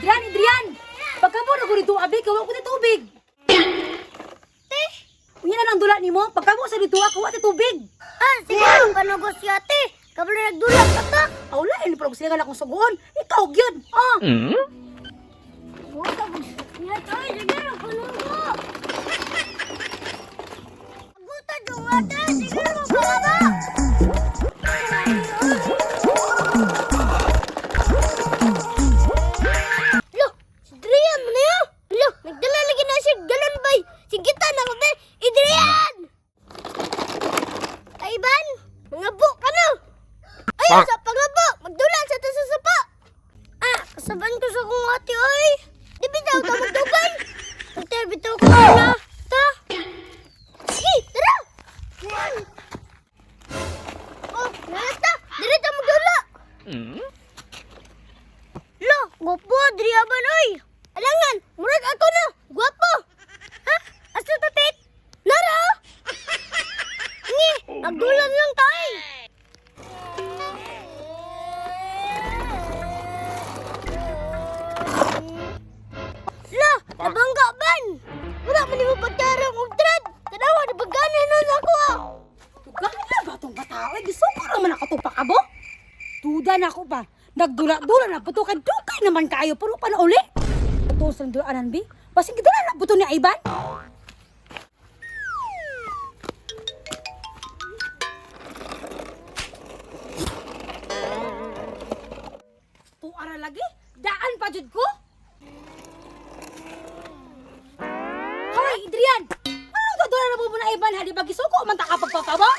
Adrian, Adrian! Pagkabo na ko dito, abi, kawa ko ti tubig. Te! Unya na lang dula nimo, pagkabo sa dito, kawa ti tubig. Ah, siguro panugos si ate. Kabalo nagdula ka ta. Awla, ini pero sila akong suguon. Ikaw gyud. Ah. Buta ko. Nga tay, sige ra panugo. Guta jung ate, sige ra pangaba. Lo, si Adrian mo na yun. Lo, nagdala lagi na siya galon bay. Sige ta na ko be, Adrian! Ay, Ivan, mga bu ka na. Ayaw sa pangabo, magdula sa ta sa sapa. Ah, kasaban ko sa kong ate, oy. Di bitaw ta magdugay. Ate, bitaw ko na. Ta. Sige, tara. Oh, nalata. Dili ta magdula. Lo, gwapo, diri ban, oy. Alangan, murag ako na. Gwapo. Ha? Asa tapit? Nara? Ni, nagdulan lang tayo. La, nabangga ban. Wala man nimo pagtarong og trad. Tanawa na bagana nun ako ah. Dugahan na ba tong bata? Ay, gisuko naman ako itong pakabo. Duda na ako pa. Nagdula-dula na buto kay dugay naman kaayo pero pa na uli. Ito sa dulaanan bi. Basig gidula na buto ni Ivan. Tuara lagi, daan pa jud ko. Hoy, Adrian! Anong gadula na mo na Ivan ha? Di ba gisuko man ta ka pagpapabo?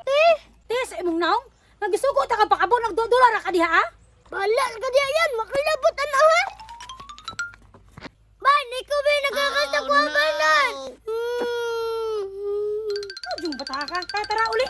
Te, Te, sa imong naong, nagisugo ta ka pakabo, nagdudula ra ka diha, ah? bahala ka diya yan. Makilabot ana ha. Ban, ikaw ba yung nagkakasakuha ba nun? Ano yung bata ka? Tara, tara uli.